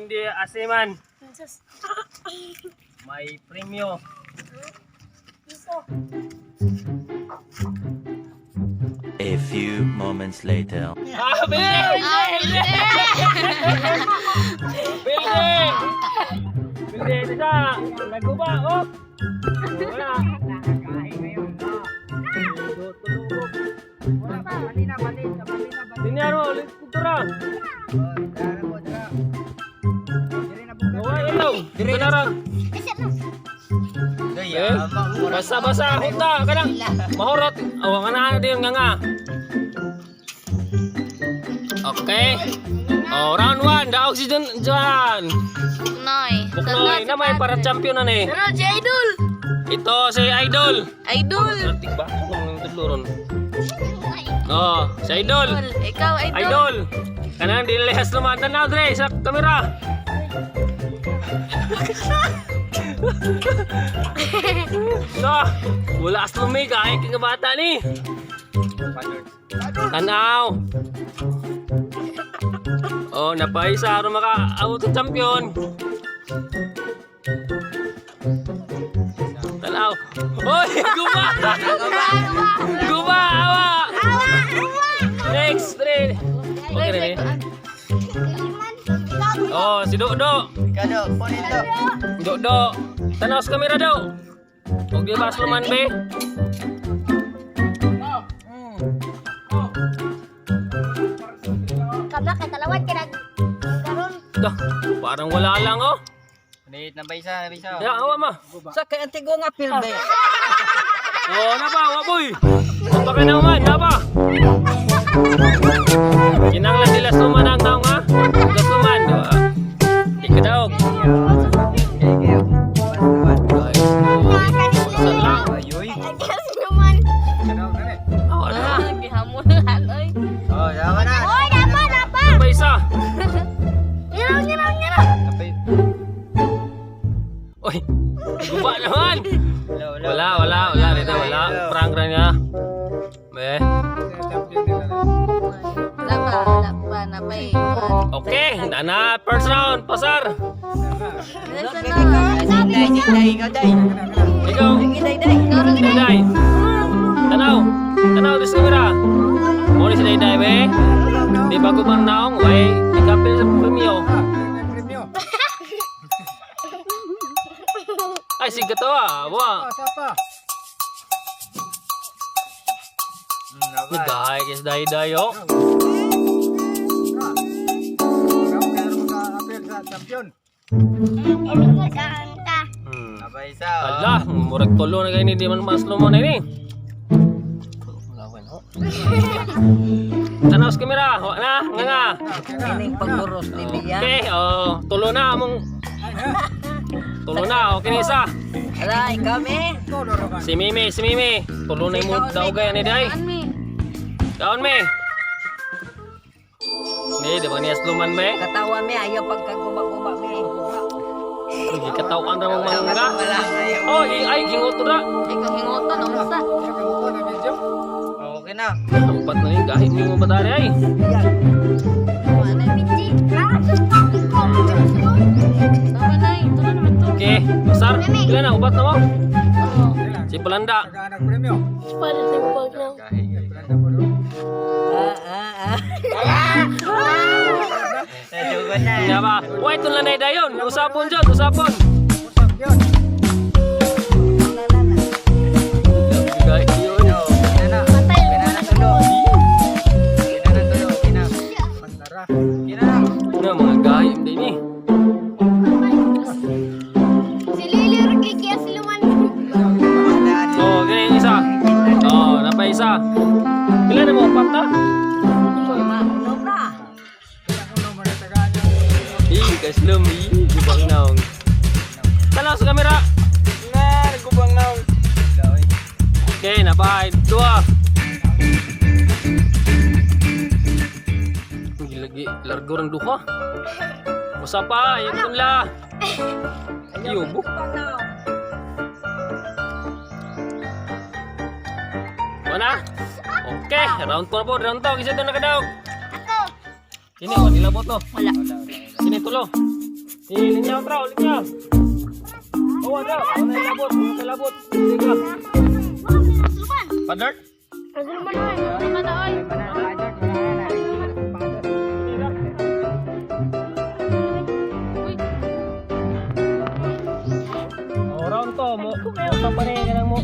hindi asiman. Sus. May premyo. Piso. A few moments later. Ah, bilde! Bilde! Bilde, isa! Naguba, oh! Wala. Dinyaro, ulit kultura. Wala, ilaw. Banaran. Eh, basa basa hunta kanang mahurot. Oh, nga na din nga nga. Okay. Oh, round 1, daog si John John. Buknoy. Buknoy na may para champion na ni. Pero si Idol. Ito si Idol. Idol. Tig ba? Kung tudloron. Oh, si Idol. Ikaw, Idol. Idol. Kanang dilehas naman tanaw dre sa kamera. No, wala as lumig ay kang bata ni. Tanaw. Oh, napaisa aron maka awot sa champion. Tanaw. Oy, guba. Guba, awa. Next, three. Okay, ready? Oh, si Dokdo. Kado, ponito. Dokdo. Tanaw sa kamera daw. Huwag di ba sluman, be? Kabla kay talawan kay nag karon. Dah, parang wala lang, oh. Nit, nabaysa, nabaysa. Ya, awa ma. Sa kay antigo nga pilbe. Oh, napa, wa boy. Baka naman, napa. Kinanglan nila suman ang taong, ha? Gasuman. Di ka daog. Guys, saan lang? Ayoy. Naman. Awa na. Ah, gihamulan, oy. Oh, yawa na. Oy, napa napa. Napa isa. Ngiraw ngiraw ngiraw. Napay. Oy, guba naman. Wala, wala. Wala, wala, wala dito, wala. Prank ra niya. Be. Wala pa, wala pa, napay. Okay, na first round, pasar. Nasa na. Day, day, ikaw, day. Ikaw, Dayday. Tanaw, tanaw dis kamera. Mo ni si Dayday be. Di bago bang naong, way ikapil sa premyo. Ay, sige to ah. Wa. Nagahay kay si Dayday oh. Saan ka? Nabaysa. Ala, murag tulo na kay ni di man mas mo na ini. Tanaw sa kamera, wa na, nga nga. Ining pagburos ni Biya. Okay, oh, tulo na among tulo na, okay na isa. Aray, kami. Si Mimi, si Mimi. Tulo na yung daw gaya ni Day. Saan mi? Daon me. Ni, di ba niya sluman me? Katawa mi ayaw pagkaguma-guma mi. Hindi katawan ra mong mangga. Oh, ay, gingoto ra. Ikaw hingutan, unsa? Okay na. Upat na ni, gahit ni mo batari ay. Wala na. Pinji. Tama na, ito na naman to. Okay, pasar. Pila na, upat na mo? Si Palanda. Para sa pag na. Ah, ah, ah. Nadugo na. Kaya ba? Wait, ito lang na dayon. Usapon dyan, usapon. Gahit yun. Kina na. Patay Kina na tulo. Kina na tulo. Kina. Kina na. Na, mga gahit din eh. Si Lily ro kay kaya siluman. Oh, ganyan yung isa. Oh, napa isa. Pila na mo, upat na? Lima, unom na. Ih, kaslum, ih, gubang naong. Tanaw sa kamera. Na, nagubang na. Okay, napay. Dua. Lagi, largo rin duha. Usa pa, yung tunla. Yubo. Wala? Okay, round 2 na po, round 2. Kisa doon nakadaog. Ako. Sini, wala nilabot to. Wala. Sini tulo. Si linya tra, linya. Oh, ada. Wala labot, wala labot. Sige. Padart. Asluman oy. Asluman oy. Oh, round to mo. Mo pa ni kanang mo.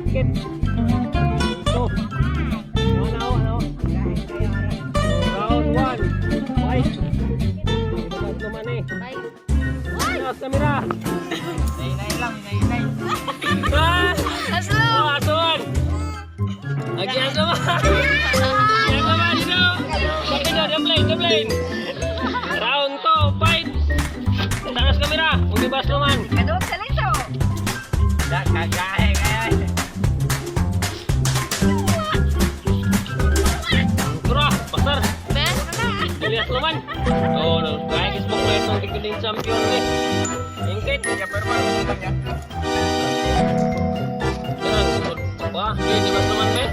Kit. Ito. Ano ano. Round 1. Fight. Ito man eh. Bye. Kamera. Nainay lang, nainay. Ah! Aslo! Oh, asuan! Lagi asuan! Asuan, no! Bakit na, the plane! Round 2, fight! Taas kamera, huwag ibas naman. Kadot sa lito. Da, kagahe kaya. Tura, pasar! Be? Julius naman. Oh, no. Kaya kisbong na itong tiguding champion eh. Ingkit. Ya, pero marunong lang yan. Ganang, sunod. Pa, hindi, ibas naman eh.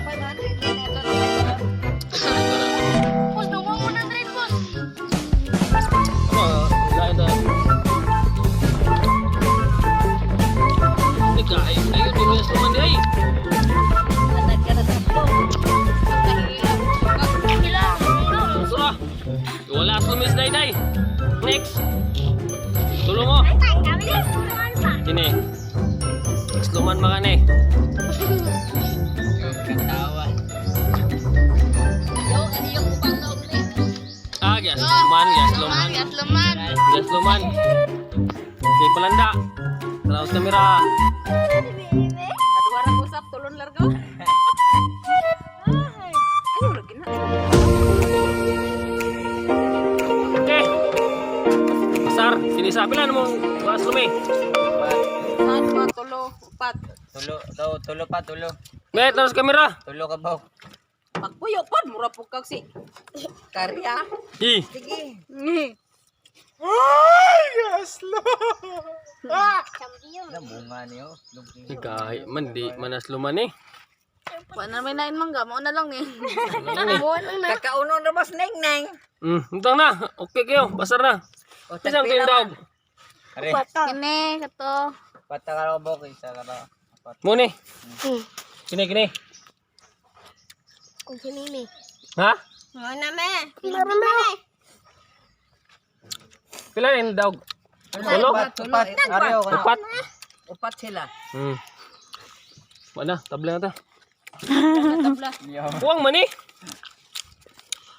Boss, duwa mo na rin, boss. Ano, lain na. Ika, ay, ayun, Julius naman di ay. Anak ka na tatlo. Kailangan. Sura. Wala sa Miss Dayday. Next. Tulong mo. Kini. Sluman mga ne. Katawa. Yo, ano yung upang na uli? Ah, gas luman, gas luman. Asluman! Gas luman. Si Palanda. Tanaw sa kamera. Kaduha ra usap, tulon largo. Ayaw, lagi na. Okay. Pasar, sinisa pila mo gas lumi. Saan ba? Tulo, upat. Tulo, daw, tulo pa, tulo. Ngay, tanaw sa kamera. Tulo ka ba? Pagpuyo pod, mura po kag si. Karya. Hi. Sige. Champion. Ano, bunga niyo? Lugin. Ikaw, man di manas luman eh. Wa na may lain mangga, mao na lang ni. Ano ni? Kakauno na mas neng neng. Untang na. Okay kayo, pasar na. O, Isang tagpila tindog. Are, Kini kato. pata ka raw ba? Isa ka raw. Apat. Muni. Kini kini. Kung sinini. Ha? Muna me. Meron me. Pila ni dog? Tulo? Upat, upat. Are, okay. Upat. Upat sila. Wala, tabla na ta. Tabla. Kuwang man eh.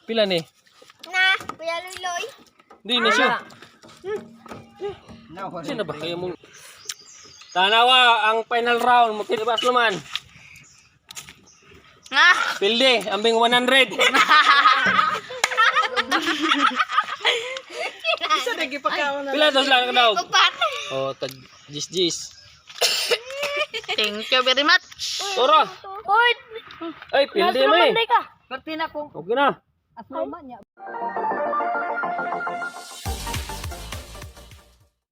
Pila ni? Na, Kuya Luloy. Di na siya. Sino ba kaya mo? Tanawa ang final round mo kinibas luman. Ah! Pilde, ambing 100. Pila to sila daw? Upat. Oh, tag jis jis. Thank you very much. Tora. Hoy, Ay, pilde mo eh. ka. Perti na kung Okay na. asluman niya.